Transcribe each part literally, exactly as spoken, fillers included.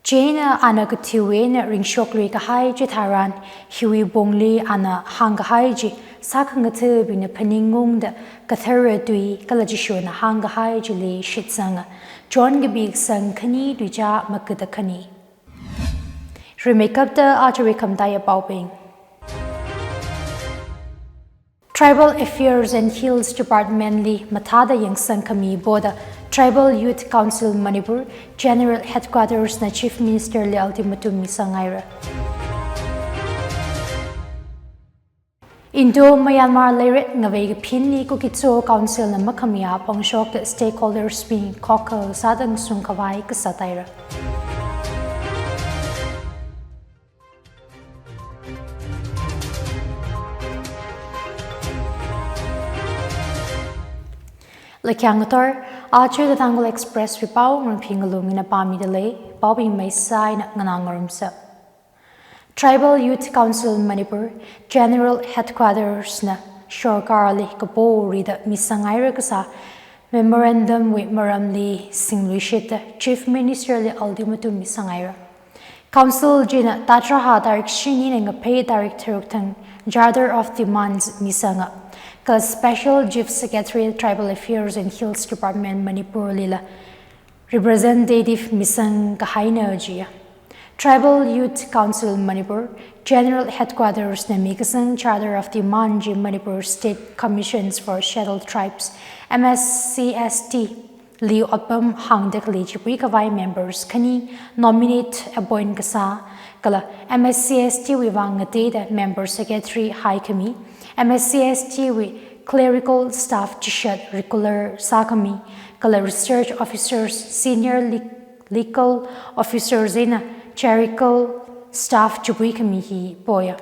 Chieina ana kathiwui eina ringshoklui kahai chitharan, hiwui pongli ana hāngkahai chi sākhangathabingna phaningungda kathara tui kala Jishuna hāngkahai chili shitsanga. John kapi kasang khani tuicha magada khani. Rimeikapta aja rikhamatai apaobing. Tribal Affairs and Hills Department li mathāda yangsangkhami poda Tribal Youth Council Manipur General Headquarters na Chief Minister li ultimatum misangaira. Indo-Myanmar leiret ngavei kaphinli Kuki-Zo Council na makhamayā phongshokta stakeholders bing khokha sāda ngasungkhavai kasā taira. Lakhang ngator, aja The Tangkhul Express wui pao Ngarphi Ngalung ina pāmida lei, paobing maisā eina nganā ngarumsa. Tribal Youth Council Manipur General Headquarters na sorkarli kaporida misangaira kasā memorandum wui maramli singluishitta Chief Minister li ultimatum misangaira. Council china tatraha tarik shini eina ngaphei tarik tharuk thang Charter of Demands misanga, kala Special Chief Secretary Tribal Affairs and Hills Department Manipur lila representative misangkahaina jiya. Tribal Youth Council Manipur General Headquarters na mikasang Charter of Demand chi Manipur State Commissions for Scheduled Tribes, M S C S T, li otpam hāngda khalei chipui khavai members khani nominate appoint kasā, kala M S C S T wui vang ngateida member secretary haikhami, M S C S T wui clerical staff chishat regular sākhami, kala research officers, senior le-, legal officers eina clerical staff chipui khami hi poya.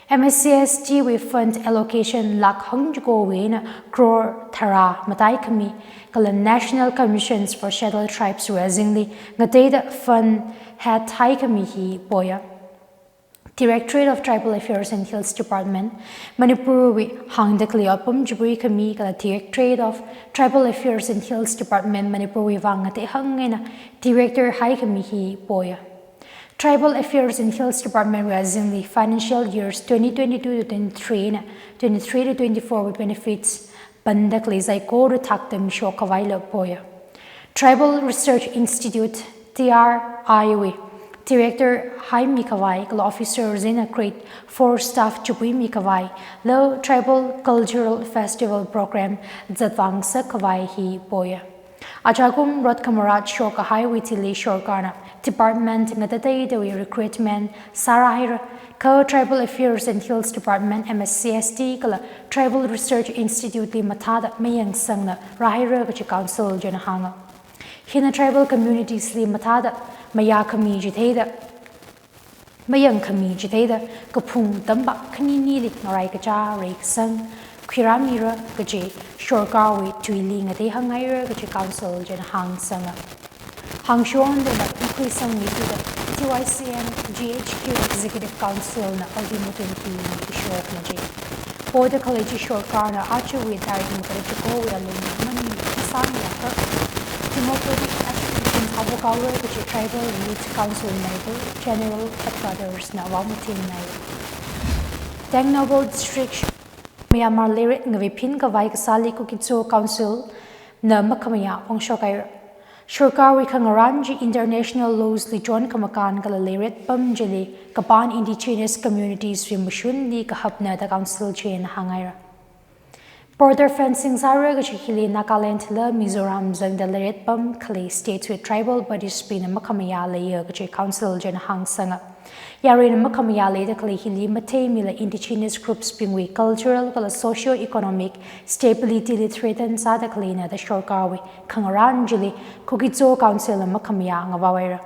M S C S T wui fund allocation lakh hangchukowui eina crore tharā mataikhami, kala National Commissions for Scheduled Tribes wui azingli ngateida fund hathaikhami hi poya. Directorate of Tribal Affairs and Hills Department Manipur wui hāngda khalei otpam chipui khami kala Directorate of Tribal Affairs and Hills Department Manipur wui vang ngatei hang eina director haikhami hi poya. Tribal Affairs and Hills Department wui azingli financial years twenty twenty-two to twenty-three eina twenty-three to twenty-four wui benefits panda khalei saikora thakta mishokkhavai la poya. Tribal Research Institute, T R I wui director haimikhavai kala officers eina grade four staff chipuimikhavai la tribal cultural festival program zatvang sakkhavai hi poya. Ajakum rot khamarat shokkahaiwui thili sorkarna department ngatateitawui recruitment sāra haira, kha Tribal Affairs and Hills Department, M S C S T, kala Tribal Research Institute li mathāda mayangsangna rāhaira kachi council china hānga. Hina tribal communities li mathāda mayākhami chitheida, mayangkhami chitheida, kaphung tampak khaninili ngarai kachā reikasang khuirāmira kachi sorkarwui tuili ngatei hānghaira kachi council china hāngsanga. Hāngshondala makhuisangmida T Y C N G H Q Executive Council na ultimatum hi mishokna ji. Poda khalei chi sorkarna ajawui tarik makada chikowui alungli maningmang sānglakha Democratic Agitation avokaura kachi Tribal Youth Council Manipur General Headquarters na vāmathingnai. Tengnoupal District, Myanmar leiret ngavei phinkhavai kasāli Kuki-Zo Council na makhamayā phongshokhaira. Sorkarwui khangarān chi international laws li chon khamakān kala leiret pam chili kapān indigenous communities wui mashunli kahapna da council china hānghaira. Border fencing sāra kachi hili Nagaland la Mizoram zangda leiret pam khalei state wui tribal bodies bingna makhamayā leiya kachi council china hāngsanga. Yaruina makhamayā leida khalei hili matheimila indigenous groups bingwui cultural kala socio-economic stability li threaten sāda khaleina da sorkarwui khangarān chili Kuki-Zo Council na makhamayā ngavāhaira.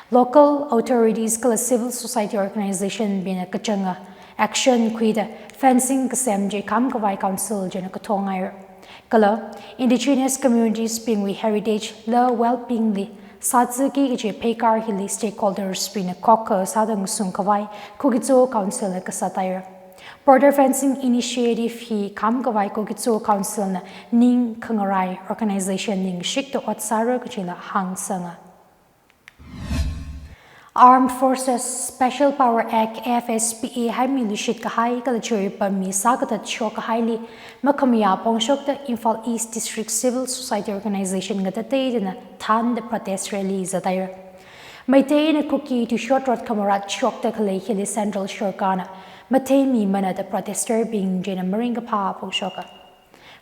Local authorities kala civil society organization bingna kachanga action khuida fencing kasem chi khamkhavai council china kathonghaira. Kala indigenous communities bingwui heritage la well-being li sāzaki kachi pheikar hili stakeholders bingna khokha sāda ngasungkhavai Kuki-Zo Council na kasā taira. Border fencing initiative hi khamkhavai Kuki-Zo Council na ning khangarai organization ning shikta ot sāra kachila hāngsanga. Armed Forces Special Power Act, A F S P A, haimi luishit kahai kala chiripammi sākathat shok kahaili makhamayā phongshokta Imphal East District Civil Society Organization ngatateidana thānda protest rally zathaira. Meitei eina Kuki tuishot rot khamarat shokta khalei hili Central Sorkarna matheimimana da protester bing china maringkaphā phongshoka.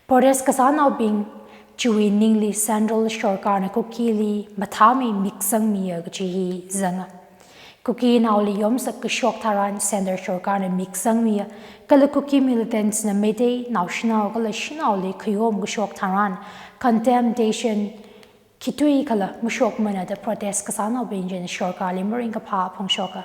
Protest kasānaobing chiwui ningli Central Sorkarna Kukili mathāmi miksangmiya kachi hi zanga. Kukinaoli yomsak kashok tharan Central Sorkarna miksangmiya, kala Kuki militants na Meitei naoshinao kala shanaoli khayom kashok tharan contemptation khitui kala mashokmana da protest kasānaobing china Sorkarli maringkaphā phongshoka.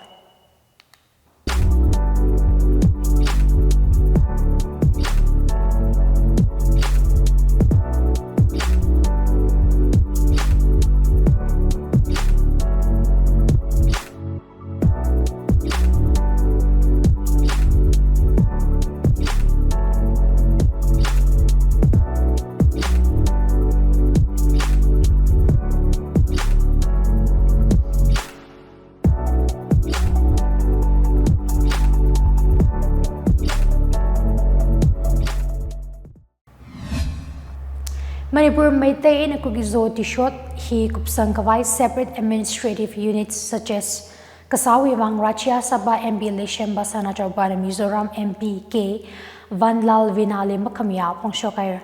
Manipur Meitei eina Kuki-Zo tuishot hi kupsang khavai separate administrative units such as kasāwui vang Rajya Sabha M P Leishemba Sanajaobana Mizoram M P K Vanlalvena li makhamayā phongshok haira.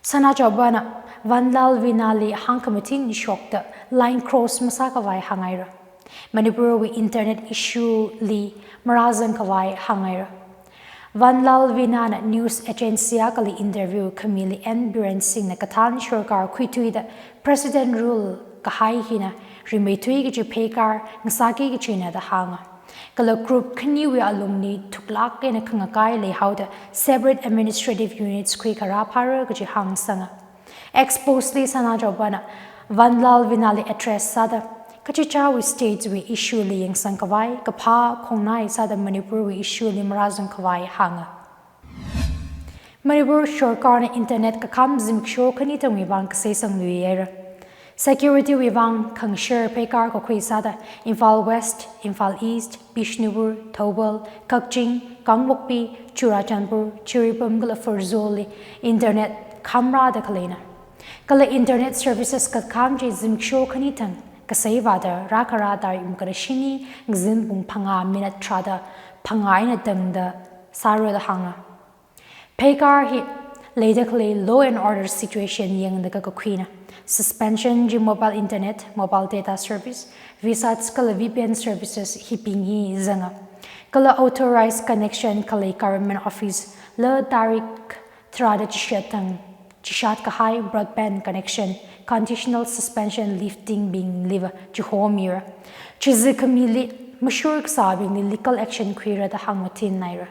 Sanajaobana Vanlalvena li hāngkhamathing shokta line cross masā khavai hāngaira. Manipurwui internet issue li marazang khavai hāngaira. Vanlalvena na news agency akhali interview khamili N Biren Singh na kathān Sorkar khuithuida President rule kahai hina rimeithui kachi pheikar ngasāki kachina da hānga. Kala group khaniwui alungli thuklāk eina khangakai leihaoda separate administrative units khuikharā phāra kachi hāngsanga. X post li Sanajaobana Vanlalvena li address sāda kachichāwui state wui issue li yangsang khavai, kaphā khongnai sāda Manipurwui issue li marazang khavai hānga. Manipur Sorkarna internet kakham zimiksho khani thangwui vang kasei sangluihaira. Security wui vang khangashar pheikar kakhui sāda Imphal West, Imphal East, Bishnupur, Thoubal, Kakching, Kangpokpi, Churachandpur, Jiribam kala Pherzawl li internet khamrāda khaleina. Kala internet services kakham chi zimiksho khani thang kasei vāda rākharā tarik makada shini ngazin pung phangā minute tharāda phangā eina tangda sāra da hānga. Pheikar hi leida khalei law and order situation yangda kakakhuina. Suspension chi mobile internet, mobile data service, VSATs kala V P N services hibing hi zanga. Kala authorized connection khalei government office la tarik tharāda chishat thang chishat kahai broadband connection conditional suspension lifting bing liva chihomira. Chizi khamili mashur kasābingli legal action khuira da hāngmathin naira.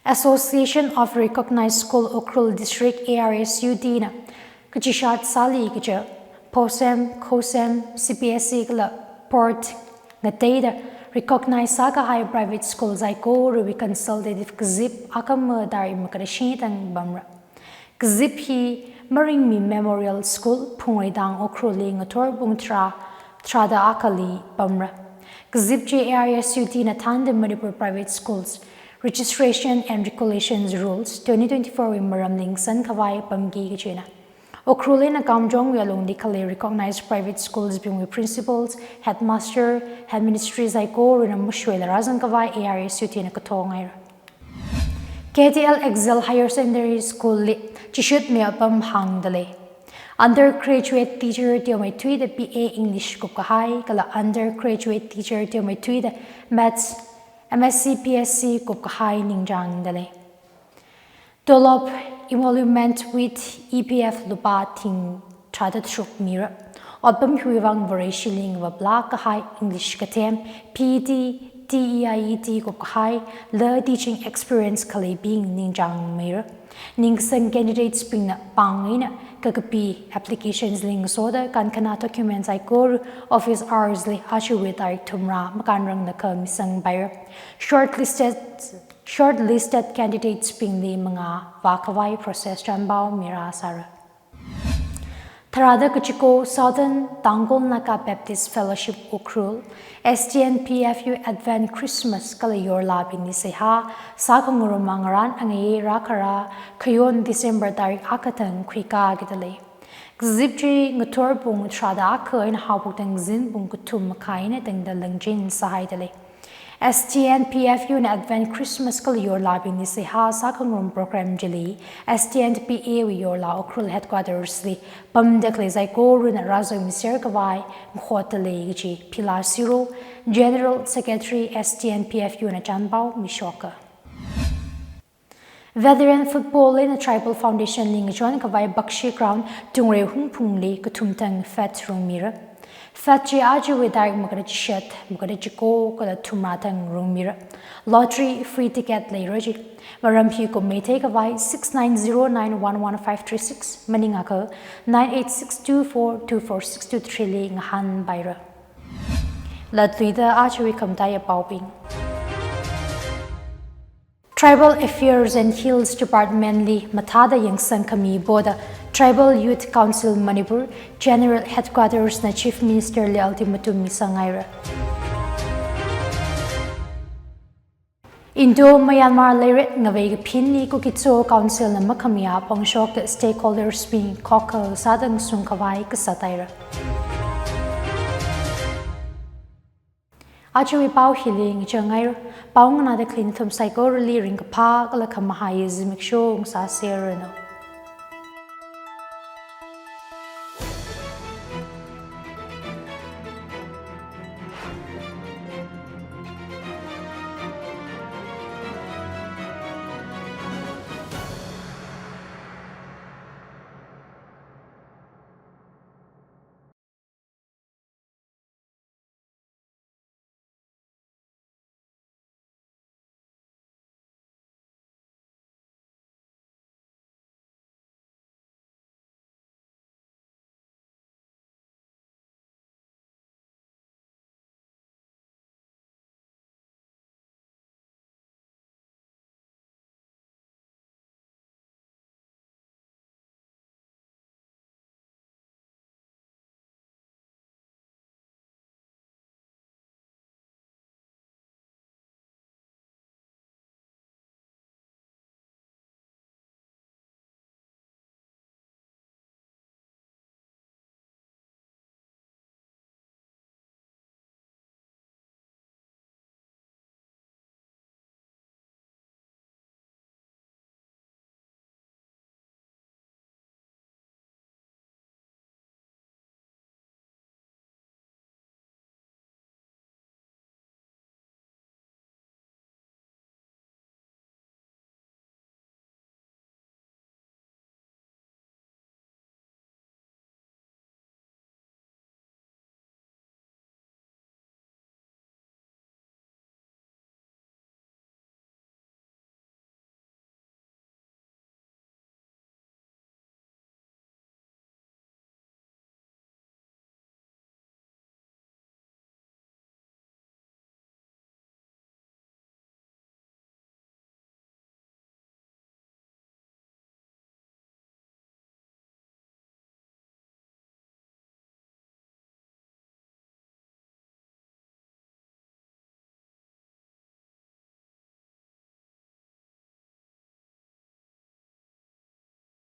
Association of Recognized School Ukhrul District, A R S U D na kachishat sāli kaja POSEM, COSEM, C B S E kala board ngateida recognize sākahai private school saikorawui consultative kazip akhama tarik makada shini thang pamra. Kazip hi Maringmi Memorial School, Phungreitang, Ukhrulli ngathor pung tharā tharāda akhali pamra. Kazip chi A R S U D na thānda Manipur Private Schools Registration and Regulations Rules twenty twenty-four wui maramli ngasan khavai pamki kachina. Ukhrul eina Kamjongwui alungli khalei recognized private schools bingwui principals, headmaster, headmistress saikorana mashoila rāzang khavai A R S U D na kathongaira. K T L Excel Higher Secondary School li chishutmi apam hāngda lei. Undergraduate teacher teomeithuida B A English kupkahai kala undergraduate teacher teomeithuida Maths, M S C, B S C kupkahai ningchāngda lei. Tolop emolument with E P F lupā thing tharāda tharuk mira. Otpam hiwui vang Vareshi lingva blak kahai English kathem, P E T, T E I E T kupkahai la teaching experience khaleibing ningchāngmeira. Ningsang candidates bingna pāng eina kakapi applications li ngasoda kankhana documents saikora office hours li ajawui tarik thumrā makānranglakha misangpaira. Shortlisted Shortlisted candidates bingli mangā vākhavai process chanpao mirāsāra. Tharāda kachiko Southern Tangkhul Naga Baptist Fellowship Ukhrul, S T N P F U Advent Christmas kala yorlābingli seihā, sākhangarum ngarān angayei rākhara, khayon December tarik akha thang khuikākida lei. Kazip chi ngathor pung tharāda akha eina haophok tangzin pung kathum makhai eina tangda langchin sāhaida lei. S T N P F U na Advent Christmas kala yorlābingli seihā sākhangarum program chili, S T N P A wui yorlā Ukhrul Headquarters li pamda khalei saikorana rāzangmiser khavai mahotda lei kaji Phila Siro, General Secretary S T N P F U na chānpao mishoka. Veteran Football eina Tribal Foundation li ngachon khavai Bakshi Ground, Tungrei Hungphungli kathum thang fete rungmira. Fete chi ajawui tarik makhada chishat, makhada chiko kala thumrā thang rungmira. Lottery free ticket leira chi. Maram hi kum meithei khavai six nine zero nine one one five three six, maningakha nine eight six two four two four six two three li ngahānpaira. Latluida ajawui khamataiya paobing. Tribal Affairs and Hills Department li mathāda yangsang khami boda Tribal Youth Council Manipur General Headquarters na Chief Minister li ultimatum misāngaira. Indo-Myanmar leirek ngavei kaphinli Kuki-Zo Council na makhamayā phongshokta stakeholders bing khokha sāda ngasung khavai kasā taira. Ajawui pao hili ngachāngngaira. Pao nganāda khalei nathum saikorali ringkaphā kala khamahai zimiksho ngasāserranu.